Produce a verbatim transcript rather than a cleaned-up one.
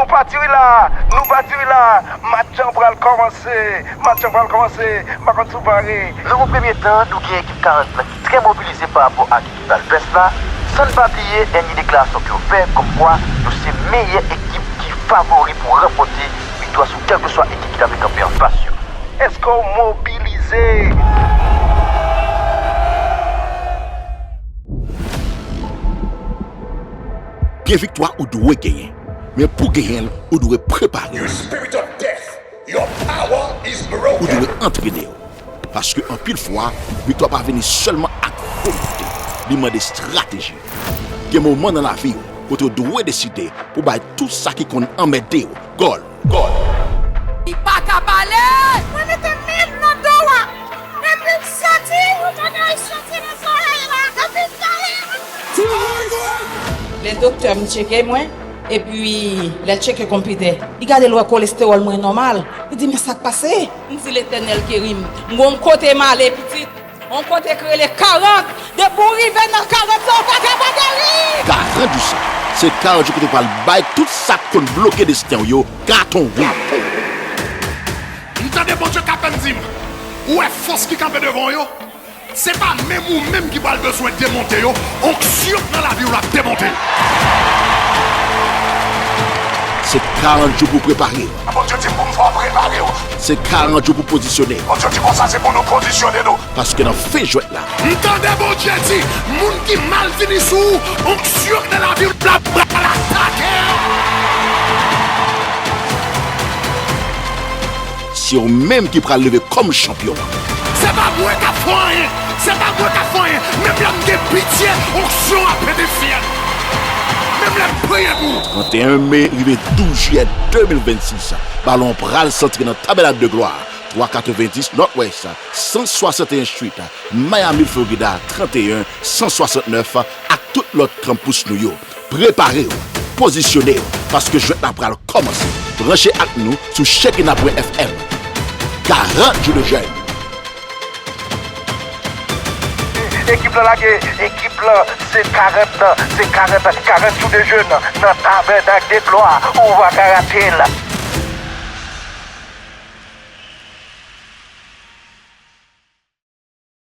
Patiri la, nou patiri la, match an pral kòmanse, match an pral kòmanse, m pa konn si w pare. Nan yon premye tan, nou gen ekip karant lan ki trè mobilize pa rapò ak ekip Alpes la, san n pa bliye dènye deklarasyon ke yo fè kòmkwa yo se meyè ekip ki favori pou ranpòte viktwa sou kèlkeswa ekip ki ta vle kanpe anfas yo. Èske w mobilize? Gen viktwa ou dwe genyen, men pou genyen l, ou dwe prepare w. You spirit of death, your power is broken. Ou dwe antrene w. Paske anpil fwa, viktwa pa vini sèlman ak volonte. Li mande estrateji. Gen moman nan lavi w kote w dwe deside pou bay tout sa ki konn anmède w gòl. Gòl. Li pa ka pale! Mwen mete men m nan do a, epi m santi yon bagay soti nan zòrèy la, epi m pale. Lè doktè m tcheke mwen, epi lè l tcheke konpitè, li gade l wè kolestewòl mwen nòmal. Li di, "Men sa k pase?" M di, "Letènèl geri m. M gon kote m ale, pitit." On kote k rele karant. Depi w rive nan karant lan, ou pa ka pa geri. Karant jou sa, se karant jou kote w pral bay tout sa k konn bloke desten w yo katon wout. M tande Bondye k ap di m, ou wè fòs ki kanpe devan w yo? Se pa menm ou menm ki pral bezwen demonte yo, onksyon k nan lavi w l ap demonte. Se karant jou pou w prepare w. Bondye di pou m fè w prepare w. Se karant jou pou w pozisyone w. Bondye di konsa se pou nou pozisyone nou. Paske nan fen jwèt la. M tande Bondye di, moun ki mal vini sou ou, onksyon k nan lavi w la pral atake. Se ou menm ki pral leve kòm chanpyon an. Se pa mwen k ap fè anyen. Se pa mwen k ap fè anyen. Menm lè m gen pitye, onksyon an pete syèl. Menm lè m priye pou ou. Trannteyen me rive douz jiyè de mil vennsis, balon pral santre nan Tabènak de Glwa, twa katrevenndis Northwest, san swasanteyen Street, Miami, Florida, trannteyen san swasannnèf, ak tout lòt kanpous nou yo. Prepare w, pozisyone w, paske jwèt la pral kòmanse. Branche ak nou sou Shekinah pwen F M. Karant jou de jèn. Ekip lan lage, ekip lan se karant nan, se karant, karant jou de jèn nan Tabènak de Glwa, ou pa ka rate l.